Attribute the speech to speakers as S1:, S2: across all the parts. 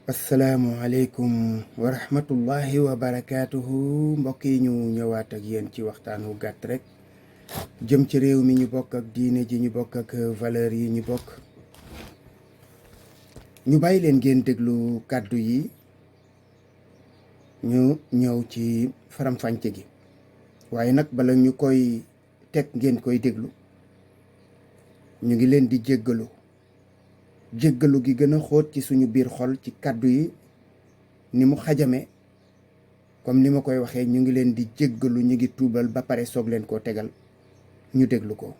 S1: asalaamualeykum wa rahmatullahi wa barakaatuhu mbokk yi ñu ñëwaat ak yéen ci waxtaan wu gàtt rek jëm ci réew mi ñu bokk ak diine ji ñu bokk ak valeur yi ñu bokk. ñu bàyyi leen ngeen déglu kàddu yi ñu ñëw ci faram-fàcce gi waaye nag bala ñu koy teg ngeen koy déglu ñu ngi leen di jéggalu gi gën a xóot ci suñu biir xol ci kàddu yi ni mu xajame comme ni ma koy waxee ñu ngi leen di jéggalu ñu ngi tuubal ba pare soog leen koo tegal ñu déglu ko.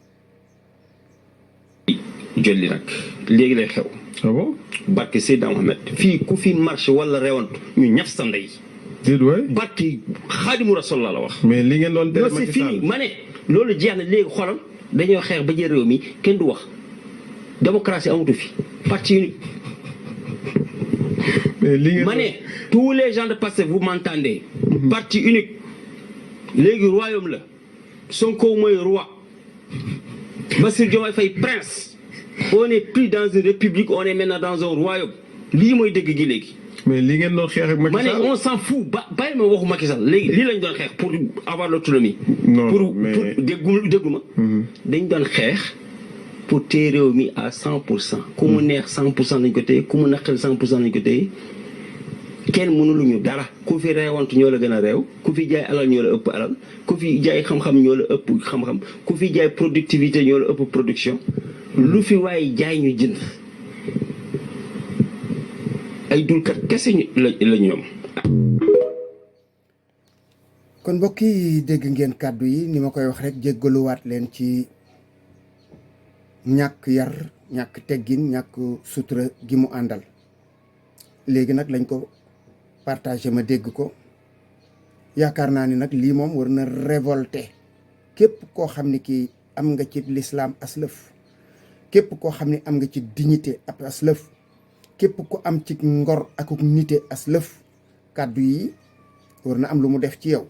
S2: jolli nag léegi lay xew.
S3: ah bon.
S2: barke Seydina Mohamed fii ku fi marché wala rewantu ñu ñaf sa ndey.
S3: déedéet waay.
S2: barke Xaadimu Rasuul la wax.
S3: mais li ngeen doon tere
S2: c'est fini ma ne loolu jeex na léegi xoolal dañoo xeex ba jël réew mi kenn du wax démocratie amatu fi parti unique.
S3: mais li ngeen
S2: ma ne tous les gens de Pastef vous m'entendez. parti unique léegi royaume la Sonko mooy roi Bassirou Diomaye Faye prince. On n'est plus dans une république, on est maintenant dans un royaume. lii mooy dëgg gi léegi.
S3: mais li ngeen doon xeex ak Macky Sall.
S2: ma ne on s'en fout bàyyi ma waxu Macky Sall léegi lii lañ doon xeex pour avoir l'autonomie.
S3: non
S2: pour
S3: mais
S2: déggu ma. dañ doon xeex pour téye réew mi à 100%. ku mu neex 100% lañ ko téye ku mu naqari 100% lañ ko téye kenn mënuluñu dara ku fi reewantu ñoo la gën a réew ku fi jaay alal ñoo la ëpp alal ku fi jaay xam-xam ñoo la ëpp xam-xam ku fi jaay productivité ñoo la ëpp production. lu fi waaye jaay ñu jënd ay dulkat kese la ñoom.
S1: kon mbokk yi dégg ngeen kàddu yi ni ma koy wax rek jéggaluwaat leen ci ñàkk yar ñàkk teggin ñàkk sutura gi mu àndal léegi nag lañ ko partagé ma dégg ko yaakaar naa ni nag lii moom war na révolter képp koo xam ni kii am nga ci lislaam aslëf képp koo xam ne am nga ci dignité ab aslëf képp ku am ci ngor ak nité aslëf kàddu yi war na am lu mu def ci yow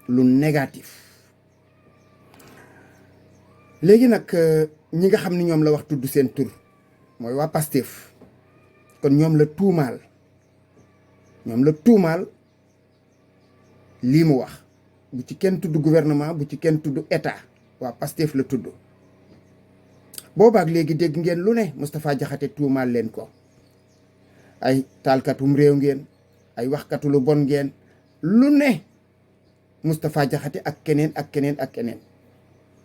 S1: lu négatif. léegi nag ñi nga xam ne ñoom la wax tudd seen tur mooy waa Pastef kon ñoom la tuumaal lii mu wax bu ci kenn tudd gouvernement bu ci kenn tudd état waa Pastef la tudd. boobaak léegi dégg ngeen lu ne Moustapha Diakhaté tuumaal leen ko ay taalkatum réew ngeen ay waxkatu lu bon ngeen lu ne Moustapha Diakhaté ak keneen ak keneen ak keneen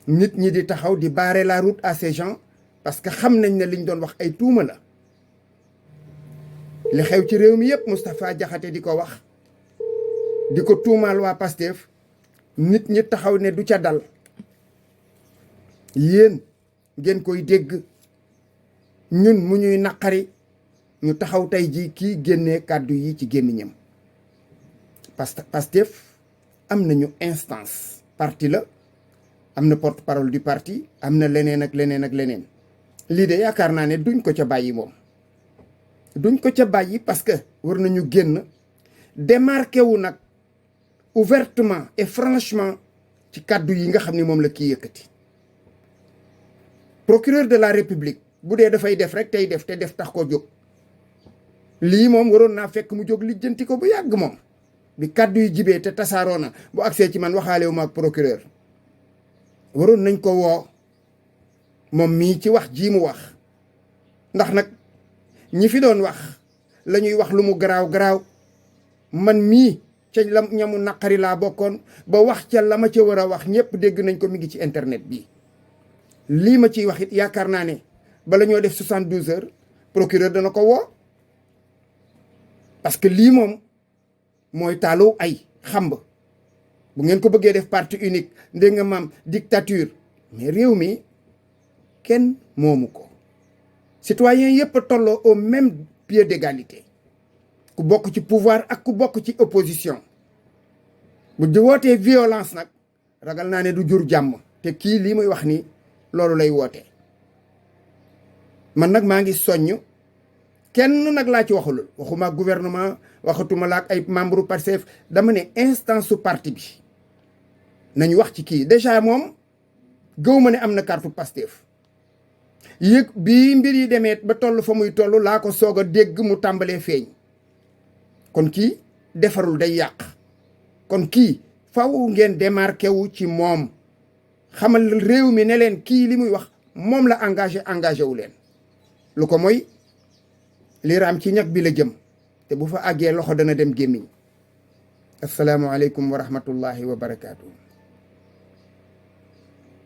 S1: nit ñi di taxaw di barrer la route à ces gens parce que xam nañ ne liñ doon wax ay tuuma la li xew ci réew mi yëpp Moustapha Diakhaté di ko wax di ko tuumaal waa Pastef nit ñi taxaw ne du ca dal yéen ngeen koy dégg ñun mu ñuy naqari ñu taxaw tey ji kii génnee kàddu yi ci gémmiñam Pastef am nañu instance parti la am na porte parole du parti am na leneen ak leneen ak leneen lii de yaakaar naa ne duñ ko ca bàyyi moom duñ ko ca bàyyi parce que war nañu génn démarqué wu nag ouvertement et franchement ci kàddu yi nga xam ne moom la kii yëkkati procureur de la république bu dee dafay def rek tey def te def tax koo jóg lii moom waroon naa fekk mu jóg lijjanti ko bu yàgg moom bi kàddu yi jibee te tasaaroo na bu agsee ci man waxaale wu ma ak procureur waroon nañ ko woo moom mii ci wax jii mu wax ndax nag ñi fi doon wax la ñuy wax lu mu garaaw man mii ca la ñamu naqari laa bokkoon ba wax ca la ma ca war a wax ñëpp dégg nañ ko mi ngi ci internet bi lii ma ciy wax it yaakaar naa ne bala ñoo def 72 heures procureur dana ko woo parce que lii moom mooy taalu ay xamb bu ngeen ko bëggee def parti unique ndé nga maam dictature mais réew mi kenn moomu ko citoyen yépp a tolloo au même pied d'égalité ku bokk ci pouvoir ak ku bokk ci opposition bu di wootee violence nag ragal naa ne du jur jàmm te kii lii muy wax ni loolu lay woote man nag maa ngi soññ kenn nag laa ci waxulul waxuma gouvernement waxatuma la ak ay membre Pastef dama ne instance su parti bi nañu wax ci kii déjà moom gëw ma ne am na carte Pastef yëg bii mbir yi demee ba toll fa muy toll laa ko soog a dégg mu tàmbalee feeñ. kon kii defarul day yàq. kon kii faw ngeen démarqué wu ci moom xamal réew mi ne leen kii li muy wax moom la engagé wu leen. lu ko mooy li raam ci ñag bi la jëm te bu fa àggee loxo dana dem gémmiñ. assalaamu aleykum wa rahmatullahi wa barakaatu.